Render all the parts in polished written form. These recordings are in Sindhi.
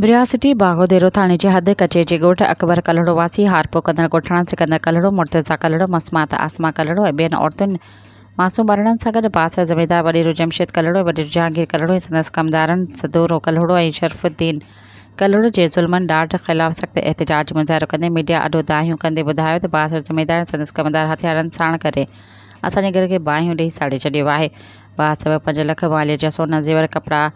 برياسٽي باغوديرو ٿاڻي جي حد ڪچي جي ڳوٺ اڪبر ڪلهوڙو واسي هارپو ڪندڙ ڳوٺاڻا سڪندر ڪلهوڙو، مرتضيٰ ڪلهوڙو، مسمات عاصمه ڪلهوڙو ۽ ٻين عورتن معصوم ٻارڙن سان گڏ بااثر زميندار وڏيرو جمشيد ڪلهوڙو ۽ وڏيرو جهانگير ڪلهوڙو ۽ سندس ڪمدارن سدورو ڪلهوڙو ۽ شرف الدين ڪلهوڙو جي ظلمن ڏاڍ خلاف سخت احتجاج مظاهرو ڪندي ميڊيا آڏو دانهيون ڪندي ٻڌايو ته بااثر زميندار ۽ سندس ڪمدار هٿيارن ساڻ ڪري اسان جي گهر کي باهيون ڏئي ساڙي ڇڏيو آهي باهه سبب پنج لک ماليت جا سونا زيور ڪپڙا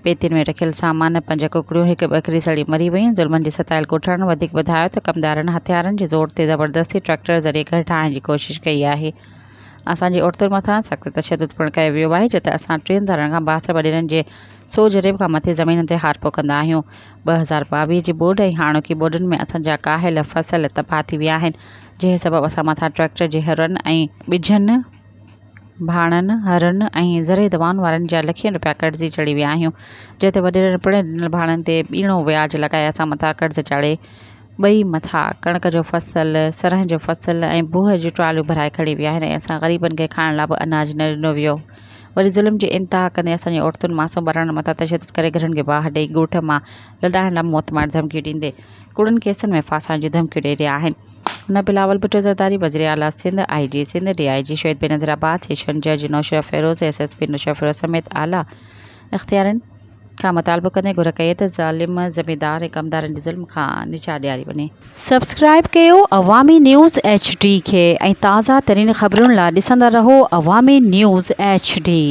پيتين ۾ رکيل سامان، پنج ڪڪڙيون، هڪ ٻڪري سڙي مري ويون. ظلمن جي ستايل ڳوٺاڻن وڌيڪ ٻڌايو ته ڪمدارن هٿيارن جي زور تي زبردستي ٽريڪٽر ذريعي گهر ٺاهڻ جي ڪوشش ڪئي آهي. اسان جي عورتن مٿان سخت تشدد پڻ ڪيو ويو آهي جتي اسان ٽيهن سالن کان بااثر وڏيرن جي سو جريب کان مٿي زمينن تي هارپو ڪندا آهيون. 2022 جي ٻوڏ ۽ هاڻوڪي ٻوڏن ۾ اسان جا ڪاهيل فصل تباهه ٿي ويا آهن جنهن سبب اسان مٿان ٽريڪٽر جي هرن ۽ ٻجن ڀاڻن، هرن ۽ زرعي دوائن وارن جا لکين رپيا قرضي چڙهي ويا آهيون، جنهن تي وڏيرن پڻ ڏنل ڀاڻن تي ٻيڻو وياج لڳائي اسان مٿان قرض چاڙهي ٻئي مٿا ڪڻڪ جو فصل، سرنهن جو فصل ۽ بوهه جون ٽراليون ڀرائي کڻي ويا آهن ۽ اسان غريبن کي کائڻ لاء به اناج نه ڏنو ويو. وري ظلم جي انتها ڪندي اسان جي عورتن، معصوم ٻارڙن مٿان تشدد ڪري گهرن کي باهه ڏئي ڳوٺ مان لڏائڻ لاء موتمار ڌمڪيون ڏيندي ڪوڙن ڪيسن ۾ ڦاسائڻ جون ڌمڪيون ڏئي رهيا آهن. هن بلاول ڀٽو زرداري، وزيراعليٰ سنڌ، آء جي سنڌ، ڊي I جي شهيد بينظيرآباد، سيشن جج Naushahro Feroze, S S P Naushahro Feroze سميت اعليٰ اختيارين کان مطالبو ڪندي گهر ڪئي ته ظالم زميندار ۽ ڪمدارن جي ظلم کان نجات ڏياري وڃي. سبسڪرائيب ڪيو عوامي نيوز ايڇ ڊي کي ۽ تازه ترين خبرن لا ڏسندا رهو عوامي نيوز ايڇ ڊي.